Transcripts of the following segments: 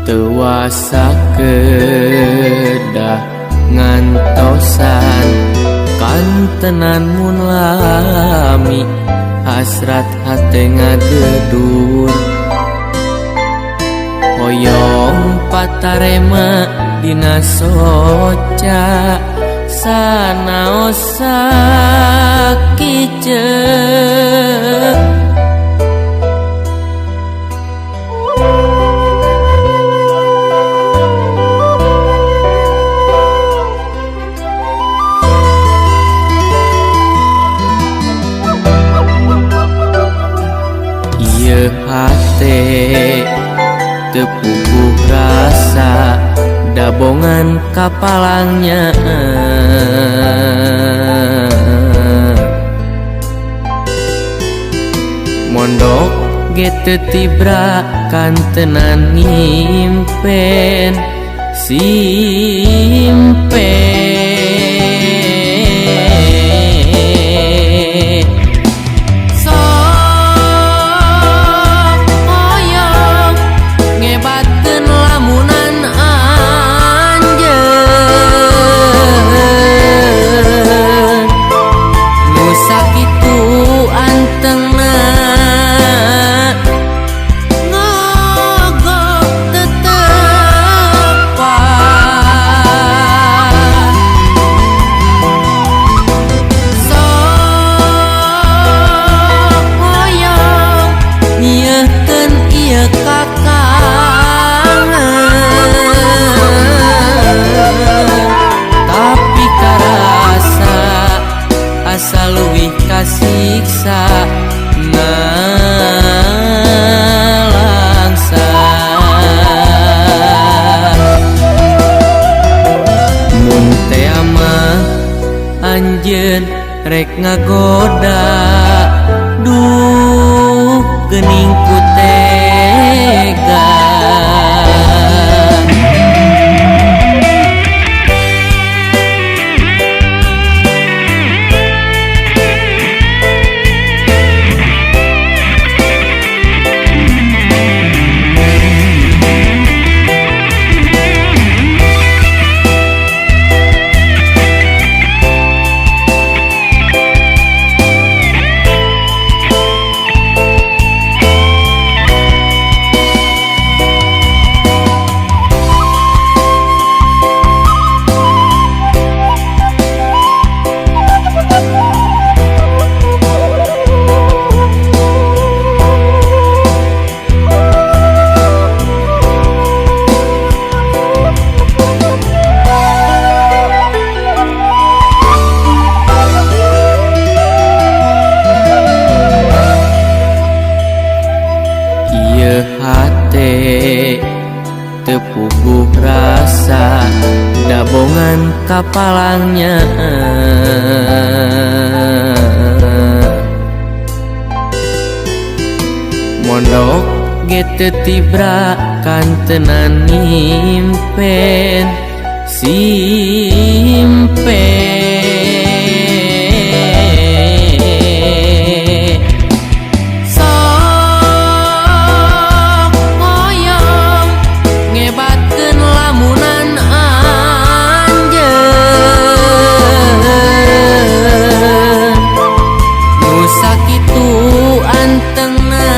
Tewasa kedah ngantosan kantenan mun lami hasrat hate ngagedur hoyong patarema dina soca sanaos sakiceuk. Ieu hate teu puguh rasa dabongan kapalangnya mondok ge teu tibra kantenan ngimpen simpen. Kasiksa nalangsa mun tea mah anjeun rek ngagoda duh geuning ku tega. Ieu hate teu puguh rasa dabongan kapalangnya mondok ge teu tibra kantenan ngimpen simpen. Sakitu antengna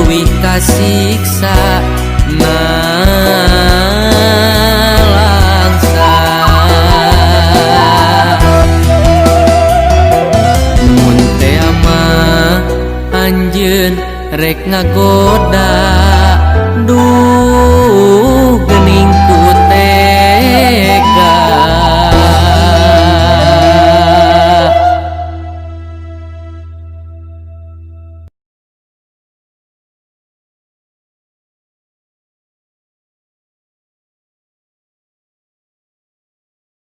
Leuwih kasiksa nalangsa. Mun tea mah anjeun rek ngagoda, duh.